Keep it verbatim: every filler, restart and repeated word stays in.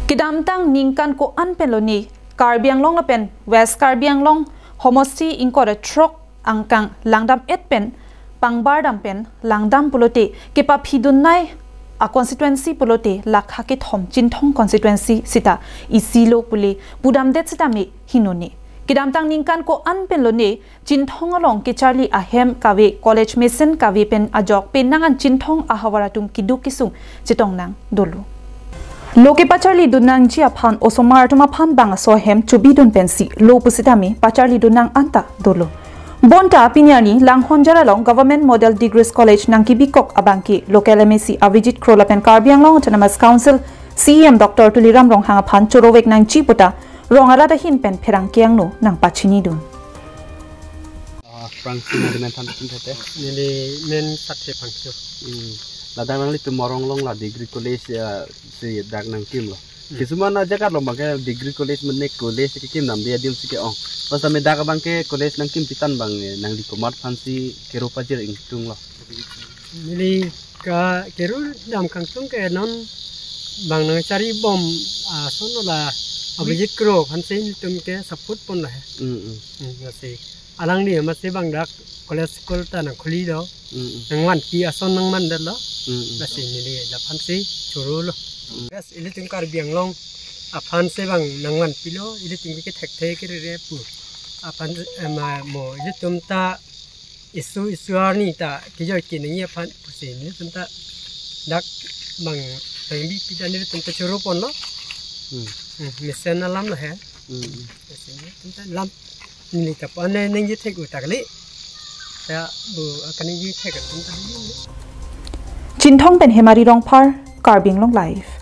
Kedamtang ningkan ko-an pen lone Karbi Anglong lapen West Karbi Anglong homosti ingkoi ra throk angkang langdam-et pen pangbar dam pen langdam pulote kepaphidun nai a constituency pulote lakha kethom Chinthong constituency sita isi lo pule pudamdet sitame hinone. Kedamtang ningkan ko-an pen lone Chinthong along kecharli ahem kave college mesen kave pen ajok penang an Chinthong ahavar atum keduk kesung chetong nang dolo. Lo kepacharli dun nangji aphan osomar atum aphan bang aso ahem chobidun pensi lo pusitame pacharli dun nang anta dolo. Bonta pini arni Langhonjar along Government Model Degrees College nangkebikok abangke local M A C Abhijit Kro lapen Karbi Anglong Autonomous Council C E M Doctor Tuliram Ronghang aphan chorovek nangji puta rong arat ahin pen pherangke angno nangpachinidun. Ah, Prangsi nangli men than pachun thete. Neli men Sathe Phangcho. Hmm. Ladak nanglitum Morong along la degree college, ah, si dak nangkimlo. Hmm. Kisuman ajaga lo abangke degree college mene college kekim namdi adim si ke-ong. Pas tame dak abangke college nangkim pitan abang, eh, nangli komat aphansi kero pajir ingtunglo. Neli ka kero dam kangtung ke non bang nangchari bom, ah, ason lo la Abhijit Kro aphansi nelitum ke support ponlo he. Hmm, hmm. Hmm, lasi alangli amatsi bang dak college school ta nangkhuli do. Mm, mm. Nangvanpi ason nangmandetlo. Mm, mm. Lasi neli laphansi chorolo. Mm. Yes, ilitum Karbi Anglong aphansi bang nangvanpilo, ilitum ke thekthe kerere pu. Aphan, eh, ma, mo, ilitum ta isu, isu arni ta kejoi kenangji aphan pusi ilitum ta dak bang nangbipi dan ilitum ta choro ponlo. Mm. Hmm, mesen alam lo he. Mm, mm. Lasi ilitum ta lam neli ta pon ne ningje thek utakli. Ya, bu akan ningje thek atum ta ningje. Chinthong pen Hemari Rongphar, Karbi Anglong Live.